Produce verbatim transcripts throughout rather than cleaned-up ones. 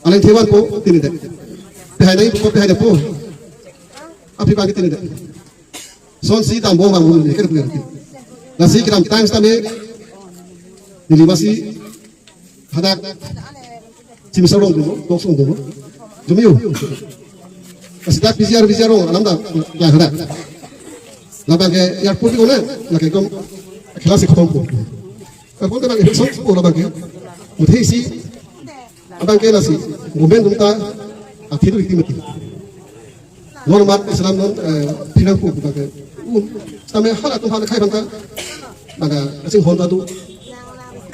Aning thevan po tini det. Pehai nai po, pehai det po. Aphi bagi tini det. Son si dam bong bang bong ni kan punya. Lasi kedamtang sitame neli masi hadak chimisa rong dulu, tok song dulu. Jumiu. Lasi dak P G R, P G R rong alam dak, ya, hadak. Labang ke airport ko na, lake kom kelas ko po. Airport ke bang ke song po labang ke. Muthe isi abang ke lasi, government atum ta, athe tu iti mati. Non mat Islam non, eh, pinang pu abang ke. Um, sitame halatum hala khai abang ke. Abang ke, asing Honda tu,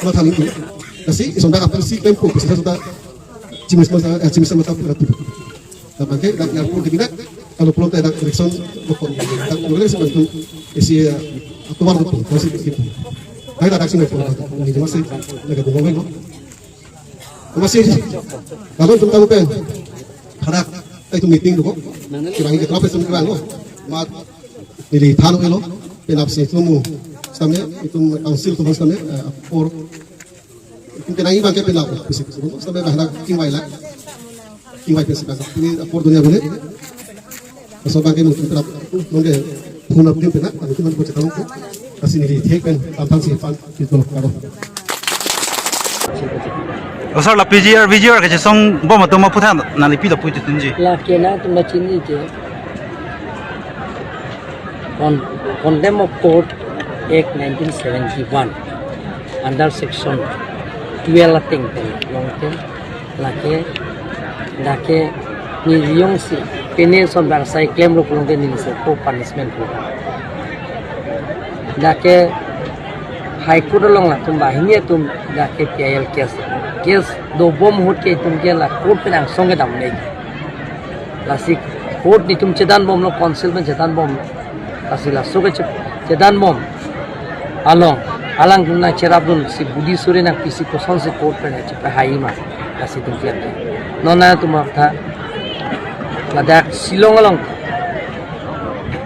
matha ni tu. Lasi, ison dak apel si klem pu, bisa sudah, chimis masa, eh, chimis masa pura tu. Abang ke, dak airport di binak, kalau pulang tak dak direction, bokon, dak, mulai sih bantu, isi, eh, atuar tu, masih begitu. Hai dak sih, ini masih, lagi dua minggu. Masih, lalu atum tamu pen. Hadak, itu meeting dulu. Kira ini kita office itu kan, mat, neli than-elo, penap si tumu, sitame, itu council tumu sitame, eh, apor, itu kena ini bangke penap, bisi, sitame, hadak, king wai la, king wai pensi bangke, ini apor dunia beli. Laso abang ke mungkin terap, mungkin phone up din pena, mungkin mana bocah tahu ko, kasi neli thek pen, tampang si pan, itu loh, karo. O sir, la P G R, V G R kachesong bom atum aphuthak nangli pilo pu chitunji. La kena atum la chini ke. Con-, Contempt of Court Act nineteen seventy-one, under section twelve ateng pen, long pen. Lake, lake, neli jongsi, pine son bang sai klemlo pulote neli si ko punishment pu. Lake, High Court along latum banghini atum, lake P I L case. Case dobom ahut ke itum ke la court pen angsong kedam le. Lasi court netum chedan bomlo, council pen chedan bomlo. Lasi laso ke che-, chedan bom. Along, alangtum nangcherapdun si budi suri nangpisi kosonsi court pen chepahai ma. Lasi itum klem. Non atum aphuthak ladak Shillong along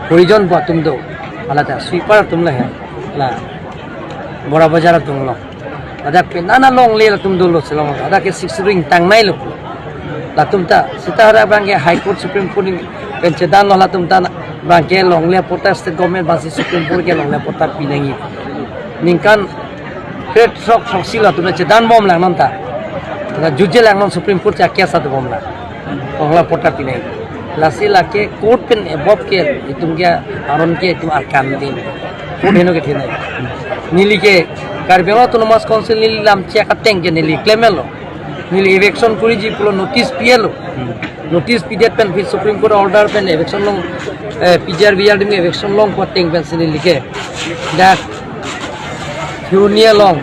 provision pu atum do. Hala ta sweeper atum le he. La Bora Bazar atum along. Ladak penang along le latum dolo Shillong. Ladak ke six ring tang nai lo. Latum ta, seta hadak abang ke High Court, Supreme Court pen chedanlo, latum ta abang ke longle patta, state government abangsi Supreme Court ke longle patta pinangji. Ningkan kre throk throksi latum ta chedan bomlang non ta. La juje lang non Supreme Court cha case atu bomlang. Longle patta pinangji. Lasi lake court pen above ke itum ke aron ke itum arkan din. Court heno kethenei. Neli ke Karbi Anglong Autonomous Council neli lam chek ateng ke neli klemlo. Neli eviction kuriji pulo notice pilo. Hmm. Notice pidet pen phi Supreme Court order pen eviction long, eh, P G R V G R adim eviction longpo ateng pensi neli ke dak Khironia along,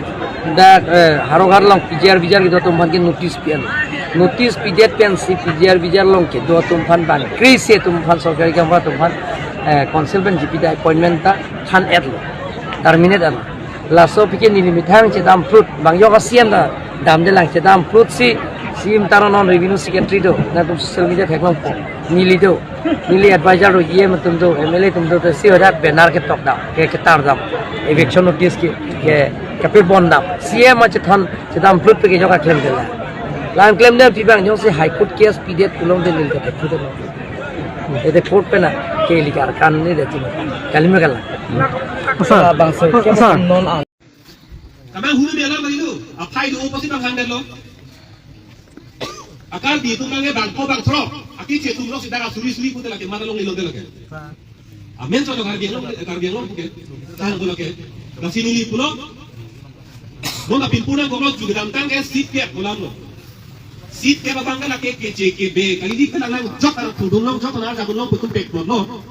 dak, eh, Howraghat along P G R V G R kedo atum aphan ke notice pilo. Notice pidet pensi P G R V G R along kedo atum aphan bang kre-isi atum aphan sorkari kamatha atum aphan, eh, council pen G P ta appointment ta than-etlo. Terminate-etlo. Laso aphi ke neli methang chedam phrut, bang yok a-C M ta damdelang chedam phrut si, C M ta ron non revenue secretary do, nangtum social media theklongpo, neli do, neli advisor do, E M atum do, M L A atum do, si hadak banner ketok dam, ke ketar dam, eviction notice ke, ke, kepabon dam, C M achethan chedam phrut pen ke yok aklemdelang. Lang klemdetji abang jongsi High Court case pidet pulote neli ke phrut lo. Ete court pen ke ili ke arkan ni de chini. Kali me kala. Sir, bang sir, sir. Non ang. Kamang hulu dia lang itu. Aphai do pasi bang hang lo. Akal di itu mangke bang ko bang throk. Aki che tum lo sida ka suri suri pute lake mata long ilo de lake. Amen so Karbi Anglong, Karbi Anglong pute. Tahan ko lake. Nasi nili pulo. Kona pinpur nangkoklo, ju kedamtang ke seat kep pulang lo. Seat kep abang ke lake keche kebe. Kali di kelang lang jok, kelang thudun long jok, kelang jabun long putun pek lo.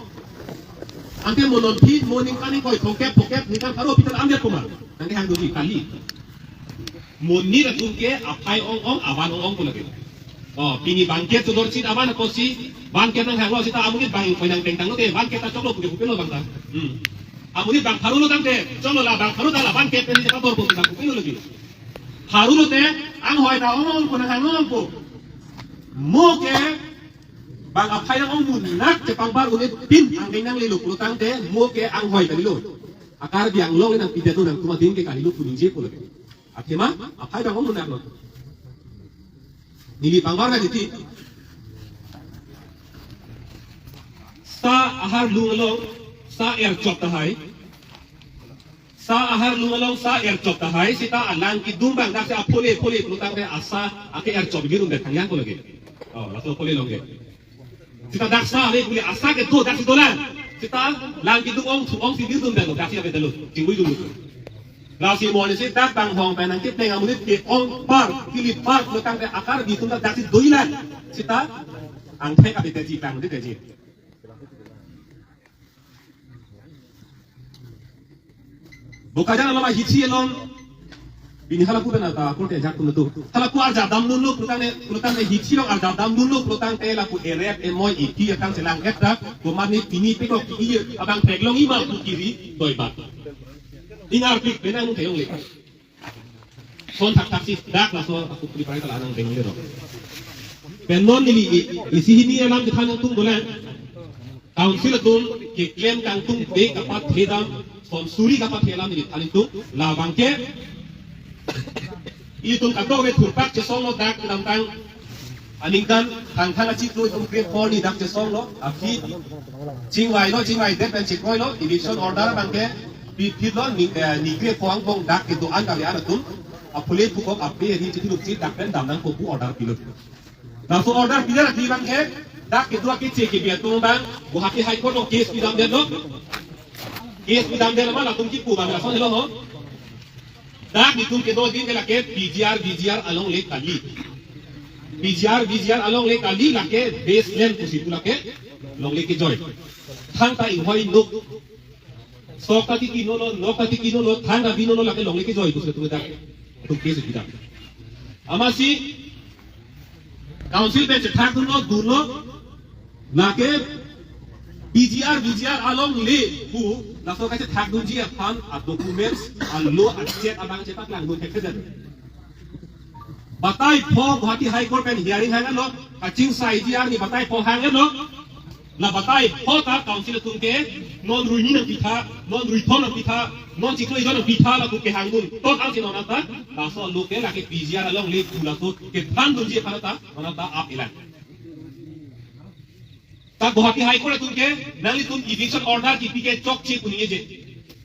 Ante mo non phi, mo ningkan ingkoi thomkep, phokep, ningkan pharo pitan ambiat koma. Nangkehang doji kali. Monit atum ke aphai ong-ong, avan ong-ong pu lake. Oh, pini bangkep chodor chit avan akosi, bangkep nanghanglo seta amonit bang ingkoi nangpengtang lote, bangkep ta choklo puke pupelo bang ta. Hmm. Amonit bang pharo lo tangte, choklo la bang pharo ta la bangkep pen seta dor po bang pupelo lagi. Pharo lote, anghoi ta ong-ong pu nanghang ong-ong pu. Mo ke, bang aphai nang ong munak chepangbar unit pin angdeng nanglelo pulo tangte, mo ke anghoi kalilo. A Karbi Anglong nangpidet nangtum adin ke kalilo pu ningje pulo. Athema, aphai bang ong munak lo. Neli pangbar na diti. Sa aharlung along, sa erchok tahai. Sa aharlung along, sa erchok tahai. Seta alang kedung bang, daksi aphole, phole, pulo tangte asa, ake erchok birun de thangyang ko lagi. Oh, laso phole long ke. Seta dak sa le pule asa kedo daksi dolang. Seta lang kedung ong, ong si birun de lo, daksi ave de lo. Chingui dulu. Lasi mo ni si dak bang hong pen nangkepleng amonit ke ong par, kili par, pulo tangte a Karbi atum ta daksi doilang. Seta angthek ave teji, tang de teji. Bokajan along hithi along. Pini halapu pen ata korte jak tum tu. Halapu arjap damdunlo pulo tangte, pulo tangte hithi along arjap damdunlo pulo tangte lapu erep emoi iti atang selang et dak. Komat ni pini pekok i abang theklong ima pu kiri doibat. Ingarpik penang theyong le. Son thakthak si dak laso aku puri parai kala nang beng le dok. Pen non neli i-, isi hini alam kethan nangtum dolang. Council atum keklem kangtung de kapathe dam, son suri kapathe alam neli than nangtum, labang ke itum kadokave thurpak chesonglo dak kedamtang aningkan Thangthang achiklo itum grade four ni dak chesonglo, aphi chingvailo, chingvaidet pen chikroilo, eviction order abang ke pi phitlo ni, eh, ni grade four angbong dak kedo-an kave-an atum, aphule phukok ape ri chithiluk chi dak pen damnang ko pu order pilo. Laso order pidar ati abang ke, dak kedo akeche kebi atum abang, Guwahati High Court along case pidamdetlo. Case pidamdet ma latum kipu abang lason helo ho. Dak netum kedo adin ke lake P G R, V G R alongle kali. P G R, V G R alongle kali lake baseline pusi pu lake longle kejoi. Thangta inghoi nuk. Sok ta tiki nolo, nok ta tiki nolo, thang ta bi nolo lake longle kejoi pusi tu dak. Tu case pidam. Amatsi Council pen chethak dunlo, dunlo, lake P G R, V G R alongle pu, laso kachethak dunji aphan a documents, a law, a check abang chepaklangdun thekthedet. Batai pho Guwahati High Court pen hearing hanglo, kachingsaiji arni batai pho hanglo, la batai pho ta Council atum ke, non ruini nangpitha, non ruithom nangpitha, non chiklo ijon nangpitha lapu kehangdun. Tot angsi non anta, laso law ke lake P G R alongle pu laso kethandunji aphan ta, non anta ap ilang. Ta Guwahati High Court atum ke, nanglitum eviction order kipi ke chokche pu ningjeje.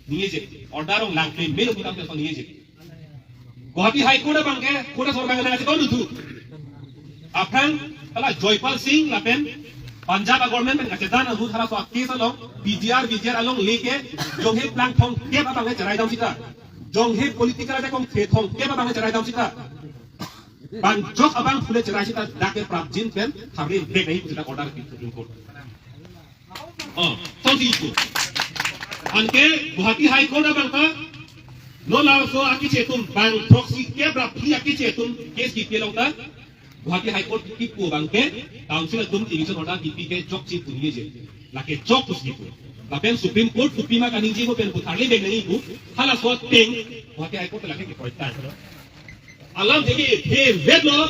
Ningjeje. Order along langpemelo pu tangte laso ningjeje. Guwahati High Court abang ke, court asor abang nangchetondun thu. Aphrang, hala Joypal Singh lapen Punjab a government pen kachedan ahut hala so case along, P G R, V G R alongle ke, jonghe plang thomkep abang ke cherai dam sita. Jonghe political ajakong the thomkep abang ke cherai dam sita. Bang jok abang phule cherai sita dak ke prapjin pen tharle bek nai pu sita order pi Supreme Court. Oh, songsi ipu. Anke Guwahati High Court abang ta, non laso akeche atum bang throksi kep ra phli akeche atum case kipi along ta, Guwahati High Court kipu abang ke, Council atum eviction order kipi ke chokche pu ningjeje. Lake chok pusi kipu. Lapen Supreme Court kipi ma kaningje ko pen pu tharle bek nangji pu, halaso ateng, Guwahati High Court lake kekroi tang. Alam jegi the vet lo,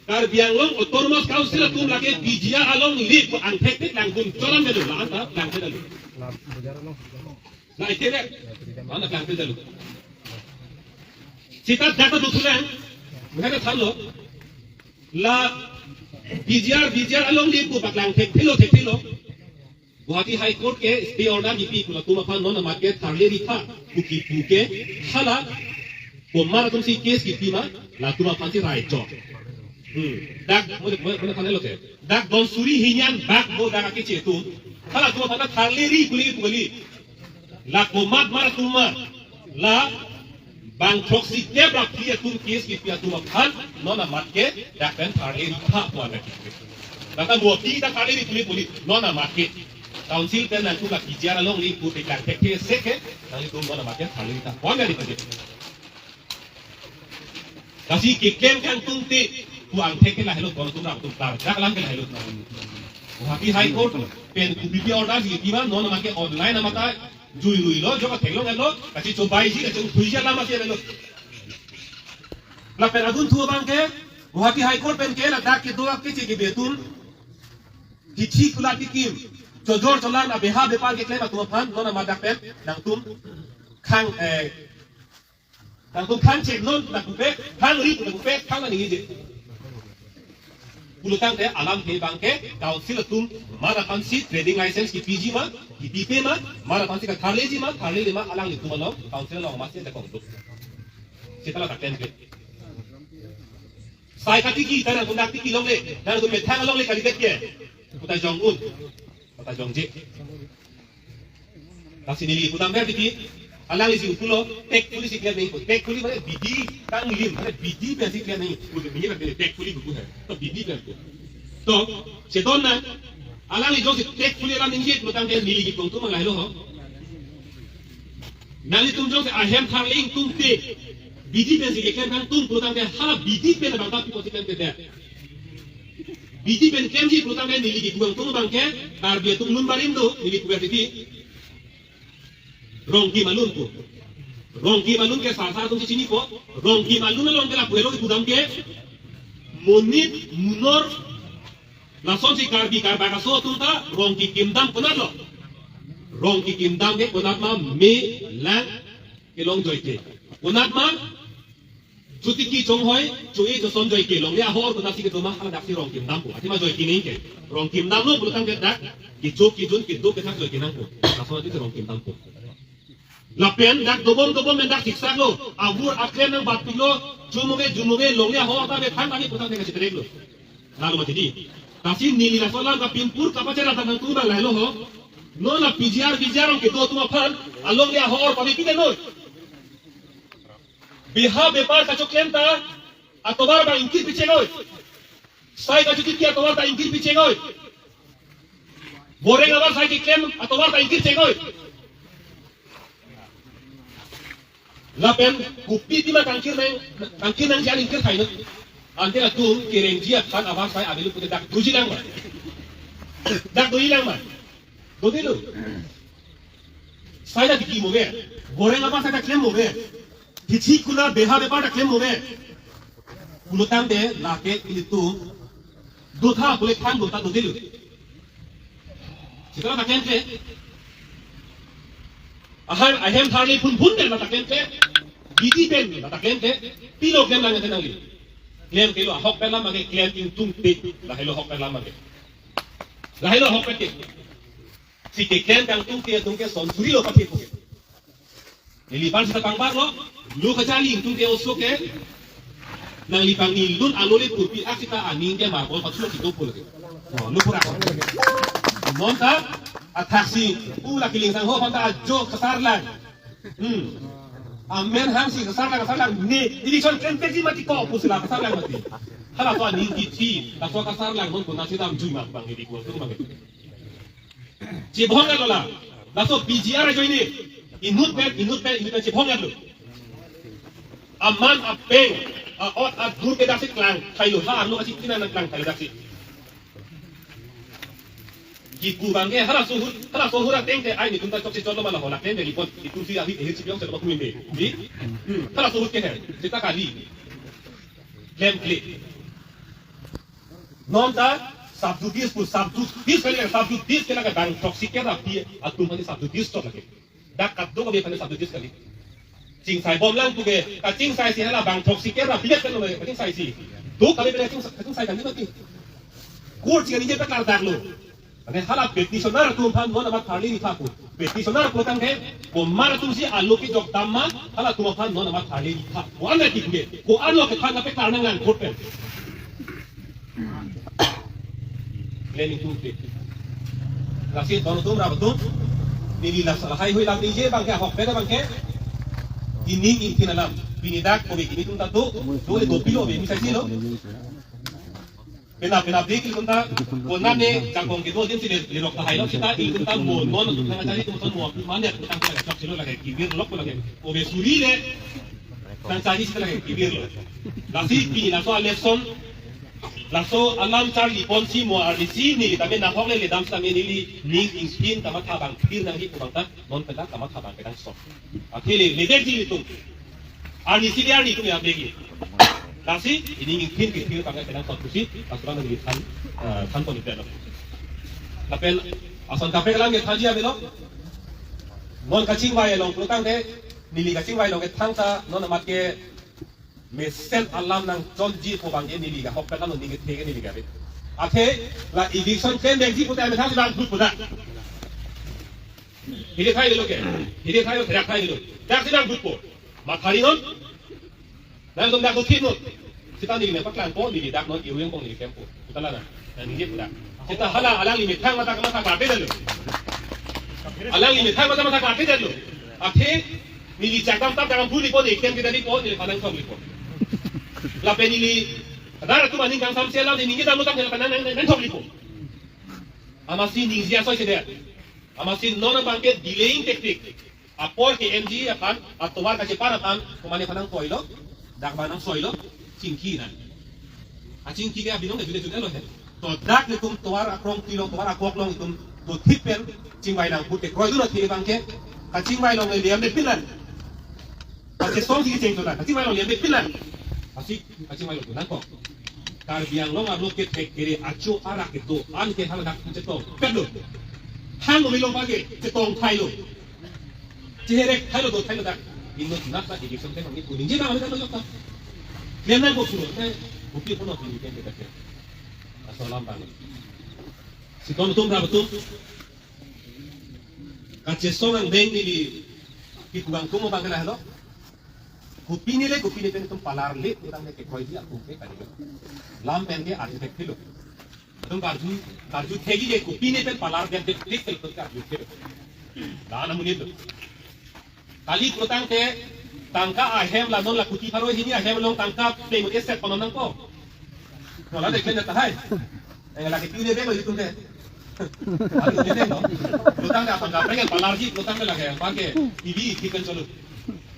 Karbi Anglong Autonomous Council atum lake P G R alongle pu angthek thek langdun choram delo, la anta langdun delo. La ite dek, mana langdun delo. Sita dak ta duthulang, mereka thanlo, la P G R, V G R alongle pu paklang thekthelo, thekthelo. Guwahati High Court ke stay order kipi pu latum aphan non amat ke tharle ri tha pu kipu ke hala komat atum si case kipi ma latum aphan si rai chok. Hmm. Dak mo mo mo thanlo te. Dak don suri hini an bak mo dak akeche atum. Hala atum aphan tharle ri pu le pu kali. La komat mar atum ma la Bang throksi kep ra phli atum case kipi atum aphan non amat ke dak pen tharle ri tha pu an. Bang ta mo pi ta tharle ri puli puli non amat ke. Council pen nangtum la P G R along li pu te kan thekthe se ke nanglitum non amat ke tharle ri tha pu an ri puli. Lasi keklem kangtung te pu angthek ke lahelo, kono tum ram tum tar dak lang ke lahelo. Guwahati High Court pen ku B P order si kiman non amat ke online amat ta jui lui lo, jok theklong lo, kachechobei si, kachechothui si alam asi avelo. Lapen adunthu abang ke, Guwahati High Court pen ke ladak kedo akeche kebe atum, kithi kula tikim, chojor cholan abeha bepar keklem atum aphan non amat dak pen nangtum khang, eh, nangtum khang chek non, nangtum pe khang ri, nangtum pe khang nangji. Pulotangte alamthe abang ke council atum amat aphansi trading license kipiji ma, kipipe ma, amat aphansi katharleji ma, tharlele ma, alanglitum along council along amatsi jakong tu. Seta la dak pen ke. Sai katiki, ta nangtum dak tiki longle, nangtum methang longle kalidet ke. Kota jong un, kota jongje. Lasi neli putang ber tiki, alangli si pulo, tactfully si klem nangji pu. Tactfully mane bidi kanglim, mane bidi pen si klem nangji pu. Bidi pen tactfully pu hai. To bidi pen pu. To, chedon nang, alangli jongsi tactfully alam nangji pulotangte neli kipong tu mangai lo ho. Nanglitum jongsi ahem tharle ingtung te, bidi pen si keklem kangtung pulotangte hala bidi pen abang ta pi konsi klem te. Bidi pen klemji pulotangte neli kipu kangtung abang ke, Karbi atum nun barim do, neli pu ber titi. Rongkim alun pu. Rongkim alun ke sar sar atum si chinipo. Rongkim alun along ke lapu helo kipu dam ke. Monit, munor, lasonsi Karbi Karbak aso atum ta rong kikim dam konat lo. Rong kikim dam ke konat ma me lang kelong joike. Konat ma chotiki chonghoi, cho-e chosom joike longle ahor konatsi kedo ma hala daksi rong kim dam pu. Athema joike nangji ke. Rong kim dam lo pulotangte dak, kechok kejun keduk kethak joike nang pu. Lason ati rong kim dam pu. Lapen dak dobom dobom pen dak siksak lo. Avur aklem nangbatpik lo. Jumuge jumuge longle ahor ta bethang tani pulotangte kachetrek lo. Lalu mati di. Lasi neli laso alam kapimpur kapacherap tangtung abang lahelo ho. Non la P G R V G R along kedo atum aphan alongle ahor pamepik non. Beha bepar kachoklem ta atovar abang ingkir picheng oi. Sai kachotiki atovar ta ingkir picheng oi. Boreng abar sai keklem atovar ta ingkir cheng oi. Lapen kopi tima kangkir nang, kangkir nangji an ingkir thai non. Ante latum kerengji aphan abar sai avelo pute dak doji lang ma. Dak doji lang ma. Dodelo. Sai ta tiki mo be. Boreng abar sai ta klem mo be. Kithi kula beha bepar ta klem mo be. Pulotangte lake ilitum dotha pule khang dotha dodelo. Sita ta klem ke. Ahem, ahem tharle phunphun pen ta klem ke. Bidi pen ta klem ke. Pilo klem nang ke nangli. Klem kelo ahok pen alam ke klem ingtung te. Lahelo ahok pen alam ke. Lahelo ahok pen ke. Si keklem kangtung ke atum ke sonsuri lo pathek ke. Neli aphan sita pangbar lo, lo kachali ingtung ke oso ke, nangli pangni lun alo le purpi ak sita aning ke marbol pathu lo kido pul ke. No, lo pura ko. Non ta, athaksi, pu la kiling sangho aphan ta ajo kasarlang. Hmm. Amen hangsi kasarlang, kasarlang, ne, election campaign si mati ko, pu si la kasarlang mati. Halaso aning kithi, laso kasarlang, non konatsi damjui ma bang ini kuang tu bang. Chibhong lo la. Laso P G R ajoine. Inut pen, inut pen, inut pen chibhong lo. Aman apeng, a-ot adur ke daksi klang, thailo ha arlo kasi kina nang klang thailo daksi. Kipu bang ke halaso ahut, halaso ahut ateng ke ai netum ta chokche cholo ma la hola pen de lipot, itum si ahi ehe si biong se lo kumin de. Di? Hmm, halaso ahut ke he, jeta kali. Klem kle. Non ta sub judice pu, sub judice kali, sub judice kali ke bang throksi kep ra phli atum aphan sub judice chot lake. Dak kadokave aphan sub judice kali. Chingsai bom lang pu ke, kachingsaisi hala bang throksi kep ra phli kali lo kachingsaisi. Dokave pen kachingsaisi kali mati. Court si kali je peklar dak lo. Mane hala petitioner atum aphan non amat tharle ri tha pu. Petitioner pu tangte, komat atum si alo kejok dam ma, halatum aphan non amat tharle ri tha. Ko-an le tik de. Ko-an lo kethan kape karnang lang court pen. Planning tu te. Lasi ton atum rap atum. Neli la lahai hui lam ningje bang ke ahok pen bang ke. Ining ingthin alam. Pini dak kove kimi atum ta do, do le dopilo, ove mi saksi lo. Penap penap dei kilitum ta, konane jakong kedo adim si le, lerok tahai lo seta, ilitum ta mo non atum nangkachari atum ta mo api mane atum ta kachok silo lake, kibir lok lake. Ove suri le, nangchari seta lake, kibir lo. Lasi pini laso a-lesson, laso alam charli ponsi mo arnisi neli tame nahok le ledam seta neli ning ingthin kamatha abang phir nangji pu abang ta, non pen ta kamatha abang kedang sok. Athe le, ledetji ilitum. Arnisi le arni atum ya begi. Lasi, ining ingthin ke phir abang kedang sok pusi, asuran neli than, eh, than pon ipet lo. Lapen, ason kaprek alam ke thanji avelo. Non kachingvai along pulotangte, neli kachingvai along ke thangta, non amat ke mesen alam nangchonji pu abang ke neli ke ahokpet alam neli ke thek neli ke ave. Athe, la eviction claim vekji pute amethang si bang phut puta. Hidi thai lo ke. Hidi thai lo, therak thai lo. Dak si bang phut po. Mathari non. Nangtum dak thik non. Seta neli me paklang po, neli dak non iru yang pong neli kempo. Puta la na. Nangji puta. Seta hala alangli methang mata kamatha kapedet lo. Alangli methang mata kamatha kapedet lo. Athe neli chakam tap chakam phuli po, neli kem kita di po, neli panang thok li po. Lapen neli adar atum aning kangsam sela neli ningje dam lo tang neli panang nang, nang, nangthok li po. Amatsi ningje asoi sedet. Amatsi non abang ke delaying tactic. Apor ke-enji aphan, atovar kachepar aphan, komane aphan nangkoi lo, dak abang nangsoilo, chingki na. Achingki ke abinong ke jude jude lo he. To dak ilitum tovar akrong tilo, tovar akok along itum dothik pen, chingvai nang pute kroidun athe abang ke, kachingvai along le liam de pinlan. Kachesong si cheng to na, kachingvai along liam de pinlan. Asi, kachingvai along nangkok. Karbi Anglong arlo kethek kere acho arak kedo, an ke haladak chetongpet lo. Hang ove lo abang ke, chetong thai lo. Cheherek thai lo, do thai lo dak. Inut nat ta eviction claim nangji pu ningje abang kami ta lo jok ta. Claim nangkok suro, te kopi kono pini pen kita ke. Laso alam abang. Si kono atum rap atum. Kachesong angdeng neli kikubang tum abang ke lahelo. Kopine le, kopine pen itum palar le, utang le kekroiji atum ke kali. Lam pen ke arju thekthelo. Atum karju, karju thekji je kopine pen palar det det klik klik karju thek. La-an amonit lo. Kali pulotangte tangka ahem la non la kuti pharo hini ahem along tangka pleng ke set panon nangpo. Nola deklen tahai. Eh, lake pine bek lo itum te. Alu ne no. Pulotangte aphan kaprek palarji pulotangte lake abang ke T V thik pen cholo.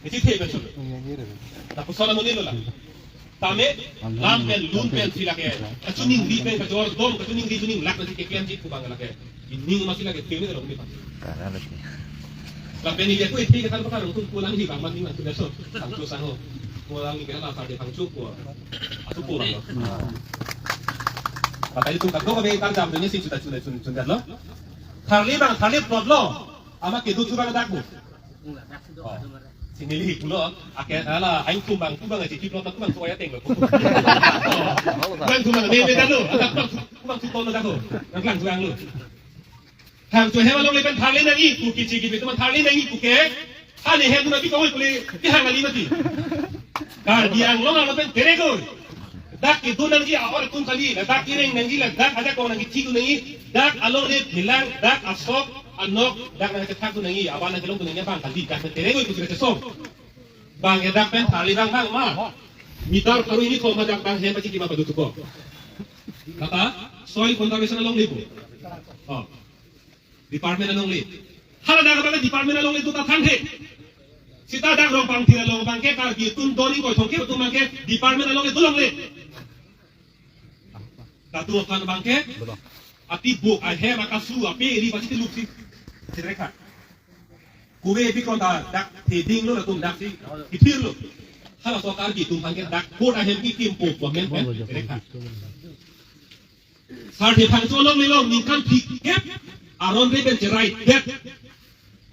Isi thik pen cholo. Lapuson amonit lo la. Tame, lam pen, lun pen si lake. Kachiningri pen, kachor dom, kachiningri chininglak nangji keklemji pu abang lake. Ining masi lake, keme lo mi pa. Lam pen ni dia ko ithi katan pakar tum pulang hi abang mati mati beso. Thangcho sang ho. Pulang ni kena la sa de thangcho ko. Atu pulang lo. Pakai tum kadok kami karjam ni si chuta chule chun chun lo. Tharli abang, tharli plot lo. Amat kedo chu abang dak bu. Oh. Si neli pulo, ake hala, aing tum abang, tum abang aji, kiplot tum abang, so ya teng lo. Oh. Abang tum abang, me, me dak lo, tum abang, tum abang, tum abang dak lo. Nang lang tum abang lo. Thangcho ahem along le pen tharli nangji, pu kichi kipi atum tharli nangji, pu ke. Hani hem tum abang, pi kawai pule, pi hang ali mati. Karbi Anglong along pen terek oi. Dak kedo nangji a-or atum kali, ladak kereng nangji, ladak ajakong nangji, thik nangji, dak along le bilang, dak asok, anok, dak nangkethak nangji, aban nangkelong nangji abang kali, dak terek oi pusi kachesong. Abang ya dak pen tharli abang abang ma. Meter pharo hini thom dak abang hem pachiki ma padu tuko. Kata, soil conservation along le pu. Oh. Department along le. Hala dak abang department along le do ta thangthe. Seta dak Rongpangthir along abang ke Karbi atum doni koi thongke atum abang ke department along le dolongle. Katu aphan abang ke. Api buk ahem akasu api ri pasi ti luksi. Sireka. Kove bikon ta dak theding lo latum dak si. Kithir lo. Hala so Karbi atum abang ke dak court ahem kikimpo government pen. Sireka. Sarthe Phangcho along le long ningkan phlikep aron re pen cherai det.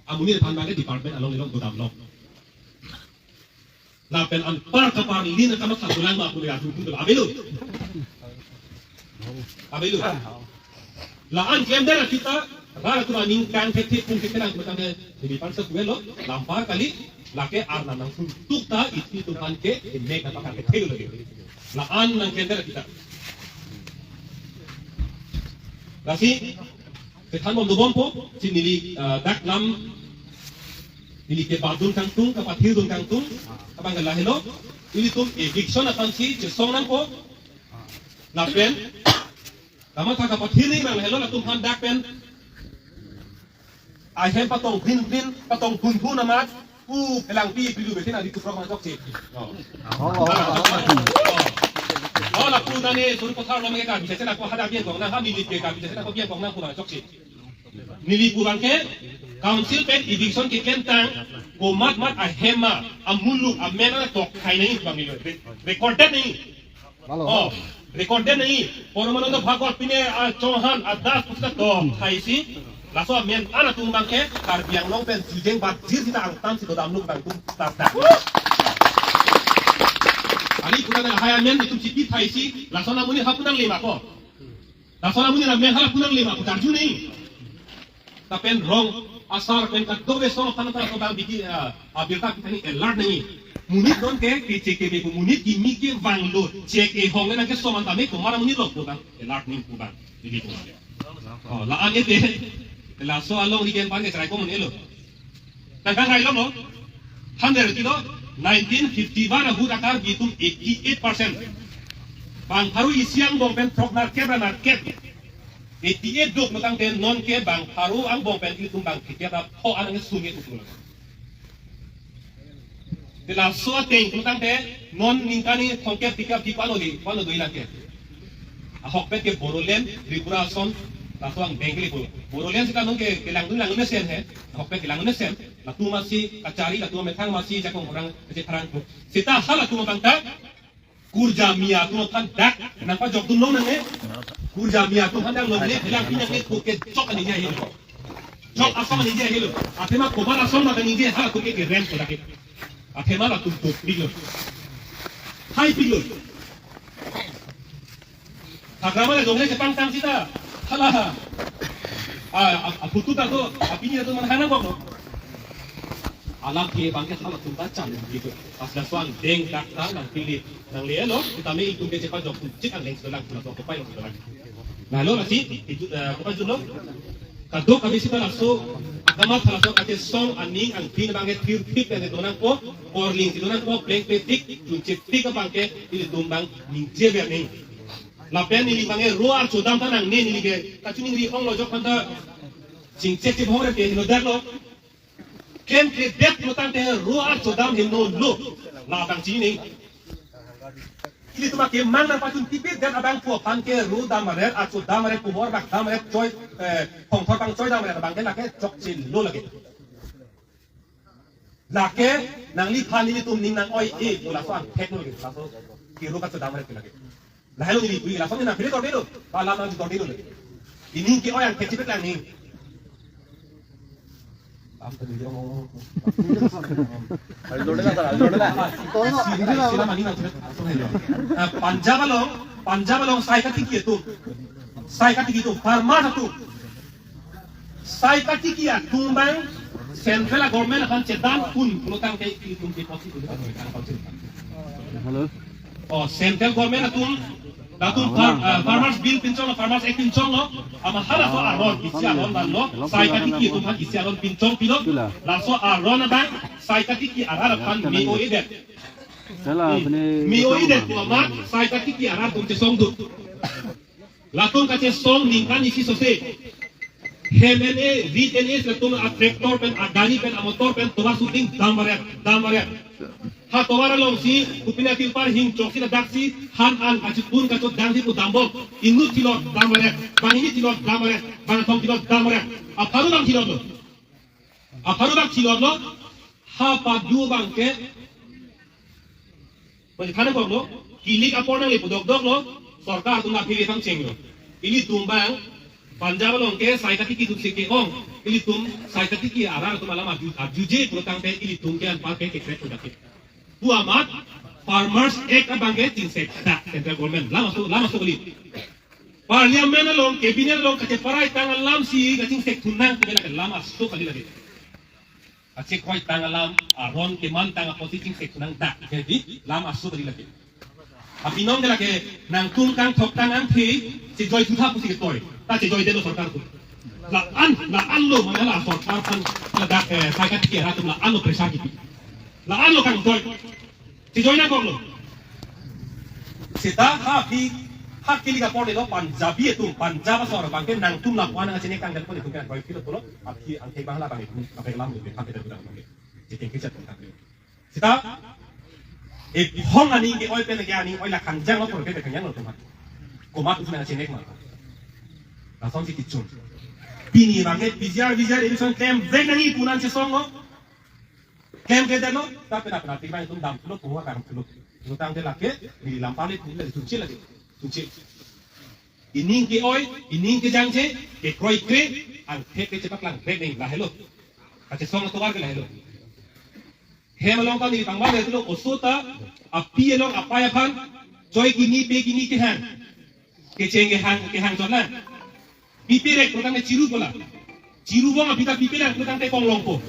Amonit aphan abang ke department along le long godam long. Lapen anpar kapar lin kamatha dolang ma pu le atum pu avelo. Avelo. La-an klemdet kita rara kuma ningkan thek thek pung thek thek nang kuma tangte department sa kuelo. Lampar kali. Lake arnam nangtum tuk ta itum aphan ke inek na pakar ke thelo lagi. La-an nangklemdet kita. Lasi, kethan bom dobompo, si neli, eh, dak lam, Ili kebatdun kangtung, kapathir dun kangtung, abang lahelo. Ilitum eviction aphansi chesong nangpo. Lapen kamatha kapathir ni abang lahelo, latum aphan dak pen ahem patong brin brin, patong bun bun amat. Pu phelangpi pilu betin adi tuprok ma chokche. Oh. Oh, oh, oh, oh. Oh, lapu tane suri kothar lo mege ka bisa sena ko hada biang kong na ha milit ke ka bisa sena ko biang kong na pu ma chokche. Neli pu abang ke council pen eviction keklem tang, komat mat ahem ma, amuluk amen atok khai nangji pu abang neli. Re-, recorded nangji. Malo. Oh, recorded nangji. Paramananda Bhagwat pine, ah, Chauhan, ah, Das pusita tok thaisi. Laso amen an atum abang ke Karbi Anglong pen jujeng bat jir sita angtan si dodam luk abang atum tardak. Ani puta na hai amen itum chipi thaisi. Laso amonit ha pu nangle ma ko. Laso amonit amen ha pu nangle ma ko, karju nangji. Lapen rong asar pen kadokave song aphan aphan ko abang biki, ah, abirta kita ni alert nangji. Monit non ke, ke chek ke be ko monit kimi kevanglo, chek e hong na ke soman tame komat amonit lo ko abang alert nangji ko abang. Biki ko abang. Oh, la-an ete. Laso along riken pan ke chrai ko mon elo. Tangkang rai lo mo. Hundred kilo, nineteen fifty-one ahut akar bitum eighty-eight percent. Bang pharo isi angbong pen throk nerkep ra nerkep. Eighty-eight dok lo tangte non ke bang pharo angbong pen itum bang phlikep ra pho anang sungit utul. Te laso ateng lo tangte non ningkan ni thomkep phlikep di palo di, palo do ilang ke. Ahokpet ke Bodoland, Tripura ason, laso angdeng ke lipo. Bodoland sita non ke kelang dun lang mesen he. Ahokpet kelang mesen. Latum masi kachari, latum methang masi jakong orang kecil karang. Sita halatum abang ta kurja mia atum aphan dak nangpajok dun long nangne. Kurja mia atum aphan dak longle, bilang pinang le kuke chok ani jahil ko. Chok asong ani jahil. Athema komat asong ma kani je halatum ke kerem ko dak. Athema latum tuk pilo. Hai pilo. Hagrama le dongle chepangtang sita. Hala. Ah, a, a photo ta to, apini ta to man hana kok no. Alam ke abang ke halatum ta chan gitu. Pas laso angdeng dak ta nangpili nanglelo, sitame itum ke chepajok chik angdeng sebelang pula to kopai lo sebelang. Lahelo lasi, itu, eh, kopai juno. Kadokave sita laso, akamat laso kachesong aning angpin abang ke thir thip pen do nangpo, korling si do nangpo, pleng petik, chunchit tik abang ke, ilitum abang ningje ber nangji. Lapen neli abang ke ro archodam ta nangne neli ke, kachiningri ong lo jok aphan ta, chingchek chibhong re ke hino dak lo. Klem kledet lo tangte ro archodam hingno lo. La abang chini nangji. Ilitum akemang nangpachun tipit det abang pu aphan ke ro dam aret, archodam aret, puhor bak dam aret, choi, eh, phongthor bang choi dam aret abang ke lake chokche lo lake. Lake nangliphan ilitum ning nang-oi-e pu laso angthek lo lake, laso ke ro archodam aret ke lake. Lahelo neli pu, laso ni nangpili tordelo. Ba alam nangji tordelo. Ining ke-oi angthek chipet lang ni. Alam tadi, oh. Alam tadi, alam tadi. Sila, sila mani nangji. Ah, Punjab along, Punjab along sai katiki atum. Sai katiki atum, farmer atum. Sai katiki atum abang central government aphan chedan pun pulo tangte itum ke possible. Hello. Oh, central government atum, latum far-, ah, farmers bill pinchong lo, farmers act pinchong lo, amat halaso aron, isi aron vanlo, sai katiki atum aphan isi aron pinchong pilo, laso aron abang sai katiki arat aphan me-o-edet. Salah, hmm, bini me-o-edet betul, pu amat sai katiki arat atum chesong dut. Latum kachesong ningkan isi sose. Hem en-e, rit en-e, latum a tractor pen, a gari pen, a motor pen, tovar shooting, dam baret, dam baret. Ha tovar alongsi, kopine atirpal hing choksi ladak si, han an kachipun kachodang si pu dambom. Inut thilot dam baret, banghini thilot dam baret, bangthom thilot dam baret. Apharo bang thilot lo. Apharo bang thilot lo. Ha padu abang ke. Pwede than kok lo, kilik apor nangli pu dokdok lo, sorkar atum aphi le thang cheng lo. Ilitum abang, Punjab along ke sai katiki atum si ke-ong, ilitum sai katiki arat atum alam arju, arjuje pulo tangte ilitum ke anpar ke kekrek pudak ke. Pu amat, Farmers Act abang ke chingsekdak central government, lam aso, lam aso kali. Parliament along, cabinet along, kacheparai tang alam si, kachingsek thunang, ke lake lam aso kali lake. Kachekroi tang alam, aron keman tang apotsi chingsek nangdak. Jadi, lam aso kali lake. Apinong ke lake, nangtum kangthok tang angthe, chejoi thutha pusi ketoi. Ta chejoidetlo sorkar atum. La-an, la-an lo mane la sorkar aphan ladak, eh, sai kathir atum la-an lo pressure kipi. La-an lo kangtoi. Chejoi nangkoklo. Seta ha aphi, ha kili kapor delo Punjabi atum, Punjab asor abangke nangtum lapu-an nangchenek tangdet pon itum ke nangkoi philo pulo, aphi angthek abang la abang itum, kapelam itum, kapelam itum, kapelam itum. Chekeng kechat tangdet. Seta, ephong aning ke-oi pen ke aning oi la kangjang lo, pur ke kangjang lo atum ha. Komat atum nangchenek ma. Lasonsi kechun. Pini abangke P G R, V G R election klemvek nangji pu nangchesong lo. Klemkledet lo, ta pena pena tik abang itum damlo, puha karam pulo. Lo tangte lake, neli lam pale pulo, chunche lake. Chunche. Ining ke-oi, ining kejangje, kekroikre, angthek kechepaklang, bek ning, lahelo. Kachesong atovar ke lahelo. Hem along ta neli pangbar le pulo, oso ta, api along apai aphan, choi kini, pe kini kehang. Kecheng kehang, kehang chotlang. Pipe rek pulo tangte chiru pulo. Chiru bong aphi ta pipe rek pulo tangte konglongpo.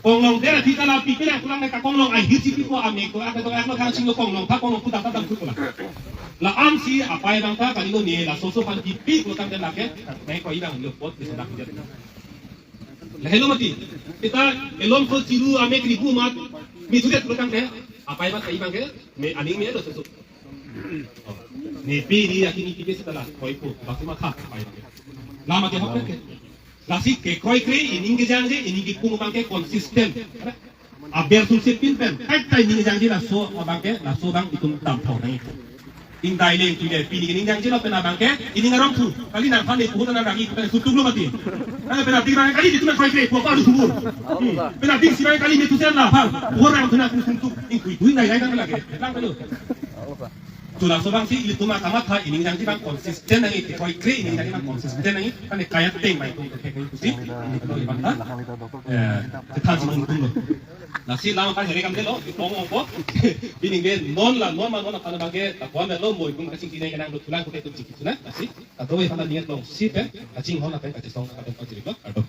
Konglong der aphi ta la pipe rek pulo tangte kakonglong ahirsi pipo, amek to ak to ak lo kangchinglo konglong, ta konglong puta ta dam pulo. La-ansi apai abang ta kalilo ne laso oso aphan kipi pulo tangte lake, nangkoi abang lo pot bisa dak dia. Lahelo mati. Seta elom ko chiru amek ribu amat, mithudet pulo tangte, apai abang kai abangke, me aning melo oso oso. Ne pe ri akini pipe seta la, koi po, baku makha, apai abangke. Lama ke hok ke. Lasi kekroikre, ining kejangje, ining kekung abangke consistent. Aber sumse pin pen, kaita ining kejangje laso abangke, laso abang itum damthor nangji. Ingdai le ingtui le, pini ining jangje lo pena abangke, ining arong thu, kali nangphan le puhut nang ragi, pena sutuk lo mati. Nang pena tik abang kali itum kroikre, puhut palu subur. Hmm. Pena tik si abang kali me tusen la, phan, puhut nang thu nang sutuk, ingtui tui nang jai nang lagi, lang pelu. Chula so abangsi ilitum akamatha ining jangji abang consistent nangji, kroikre ining jangji abang consistent nangji, kan kaya teng bai tum tek nangji pusi, ini kedua iban ta. Eh, kita si mungkin lo. Lasi lam aphan here kamdetlo, ipong ongpo. Pini ke non la, non ma non aphan abangke, ta kon lo, mo itum kachingki nai kenang dot tulang kote itum chingki tulang, lasi, ta do aphan ning alongsi pen, kachinghon pen kachesong pen pachiriklo, ardom.